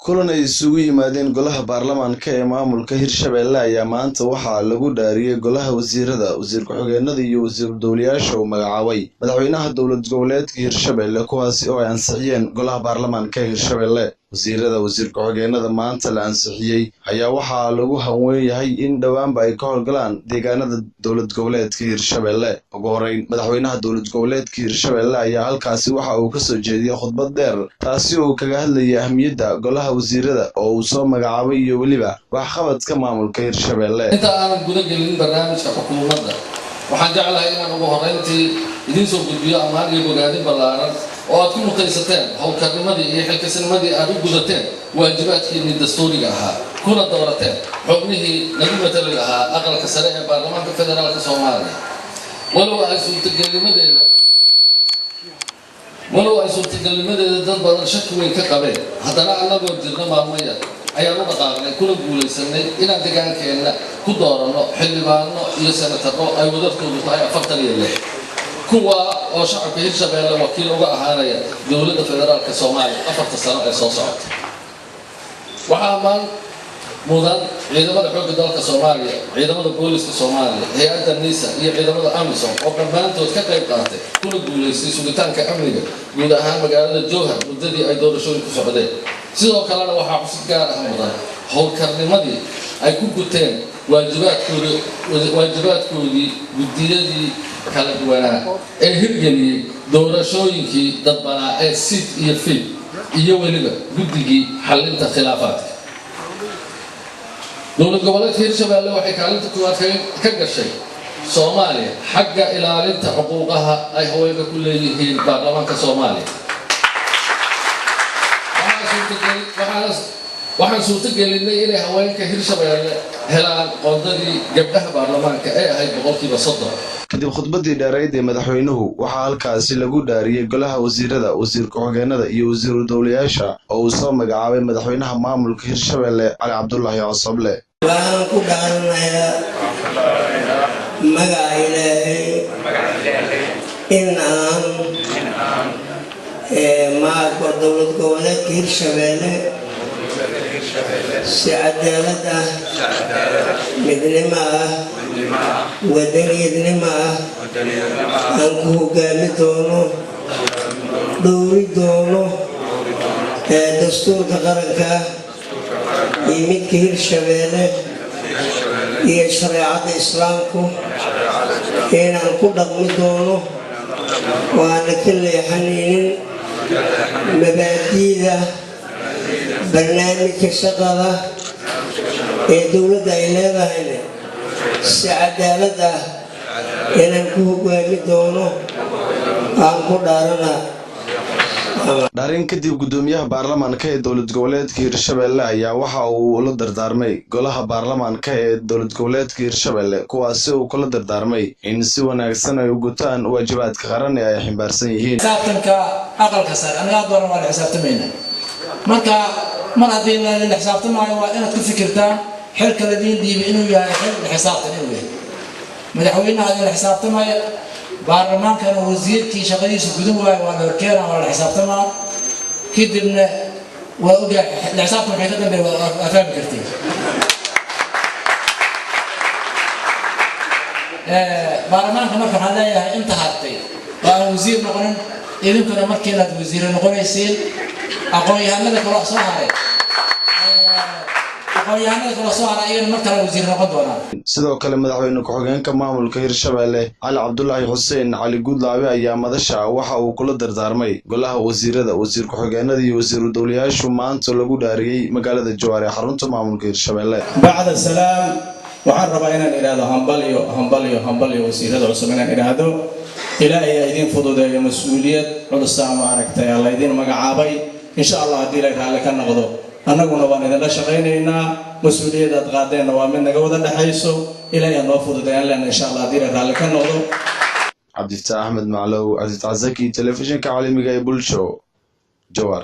Kulan ay isugu yimaadeen golaha baarlamaanka ee maamulka Hirshabelle ayaa maanta waxaa lagu dhaariyay golaha wasiirada, wasiir ku-xigeenada iyo wasiir dowlayaasha uu magacaabay madaxweynaha dowlad goboleedka Hirshabelle, kuwaasi oo ay ansixiyeen golaha baarlamaanka ee Hirshabelle. Wasiirada, wasiir ku-xigeenada maanta la ansixiyey ayaa waxaa lagu hanweyn yahay in dhowaanba ay ka howlgalaan deegaanada dowlad goboleedka Hirshabelle. Ugu horeyn, madaxweynaha dowlad goboleedka Hirshabelle ayaa halkaasi waxa uu kasoo jeediyey khudbad dheer, taasi oo kaga hadlayay ahmiyadda golaha wasiirada oo uu soo magacaabay iyo weliba waxqabadka maamulka Hirshabelle. Inta aanan guda gelin barnaamijka xukuumadda, waxaan jeclahay inaan ugu horreyntii idiin soo gudbiyo ammaan iyo bogaadin ballaaran oo aad ku mutaysateen howlkarnimadii iyo xilkasnimadii aad u gudateen waajibaadkiinii dastuuriga ahaa, kuna doorateen xubnihii nagu matali lahaa aqalka sare ee baarlamaanka federaalka Soomaaliya. Walow ay suurtagelnimadeeda dad badan shaki weyn ka qabeen, haddana annagoo jirna maalmo yar ayaan u dhaqaaqnay kuna guulaysanay inaan degaankeenna ku dooranno xildhibaano iyo senataro ay wadartoodu tahay 46, kuwa oo shacabka Hirshabeelle wakiil uga ahaanaya dowladda federaalka Soomaaliya 4ta sano ee soo socota. Waxaa ammaan mudan ciidamada xoogga dalka Soomaaliya, ciidamada booliska Soomaaliya, hay-adda NISA iyo ciidamada AMISOM oo dhammaantood ka qayb qaatay kuna guulaystay sugitaanka amniga guud ahaan magaalada Jowhar muddadii ay doorashooyinku socdeen. Sidoo kalena waxaa xusid gaar ah mudan howlkarnimadii ay ku guteen waajibaadkoodii guddiyadii kala duwanaa ee hirgeliyey doorashooyinkii dadbanaa ee SEIT iyo FIIT iyo weliba guddigii xallinta khilaafaadka. Dowlad goboleedka Hirshabelle waxay kaalinta koowaad ka gashay Soomaaliya xagga ilaalinta xuquuqaha ay haweenka ku leeyihiin baarlamaanka Soomaaliya. Waxaan suurtagelinay inay haweenka Hirshabeelle helaan qoondadii gabdhaha baarlamaanka ee ahayd 30%. Kadib khudbaddii dheerayd ee madaxweynuhu, waxaa halkaasi lagu dhaariyey golaha wasiirada, wasiir ku-xigeenada iyo wasiiru dowlayaasha oo uu soo magacaabay madaxweynaha maamulka Hirshabelle, Cali Cabdulaahi Cosoble. Waxaan ku dhaaranayaa magaca Ilaahay in aan maarka dowlad goboleedka Hirshabeelle si cadaalad ah, midnimo ah, wadaniyadnimo ah aan ku hogaami doono, dhowri doono dastuurka qaranka iyo midka Hirshabeelle iyo shareecadda Islaamku, inaan ku dhaqmi doono oo aana ka leexanaynin mabaadi'da barnaamijka shaqada ee dowladda ay leedahayna si cadaalad ah inaan ku hogaami doono aan ku dhaarana. Dhaarin kadib, guddoomiyaha baarlamaanka ee dowlad goboleedka Hirshabelle ayaa waxa uu la dardaarmay golaha baarlamaanka ee dowlad goboleedka Hirshabelle, kuwaasi uu kula dardaarmay in si wanaagsan ay u gutaan waajibaadka qaran ee ay ximbaarsan yihiin. Xisaabtanka aqalka sare anaga dooran waa la xisaabtamayna. Marka mar haddii la xisaabtamaayo, waa inaad ku fikirtaan xilka ladiin dhiibay inuu yahay xil la xisaabtan inuu yahay. Madaxweynaha adin la xisaabtamaya, baarlamaankana wasiirkii shaqadiisa gudan waayo waa la horkeena, waa la xisaabtamaa. Kadibna waa ogaa la xisaabtan waxay ka dambeeya, waa fahmi kartiin. Baarlamaanka marka waxaan leeyahay inta hartay oo aan wasiir noqonin, idinkuna markiinaad wasiire noqonaysiin. Aqoon-yahanada kaloo soo haray, aqoon-yahanada kaloo soo haray ayagana mar kale wasiir noqon doonaan. Sidoo kale, madaxweyne ku-xigeenka maamulka Hirshabelle, Cali Cabdulaahi Xuseen Cali Guudlaabe, ayaa madasha waxa uu kula dardaarmay golaha wasiirada, wasiir ku-xigeenada iyo wasiiru dowlayaashu maanta lagu dhaariyey magaalada Jawaar ee xarunta maamulka Hirshabelle. Bacda salaam, waxaan rabaa inaan idhaahdo hambalyo, hambalyo, hambalyo wasiirada cusub. Inaan idhaahdo Ilaahay aa idiin fududeeyo mas-uuliyad culusaa maaragtay alla idiin magacaabay. Insha Allah, haddii Ilaahay raalli ka noqdo, annaguna waan idinla shaqaynaynaa. Mas-uuliyadaad qaadeenna waa mid naga wada dhexayso. Ilaahay aa noo fududeeyaan leena, insha Allah, haddii Ilaahay raalli ka noqdo. Cabdifataax Axmed Maclow, Cabdifataax Zaki, telefishinka caalamiga ee Bulsho, Jawaar.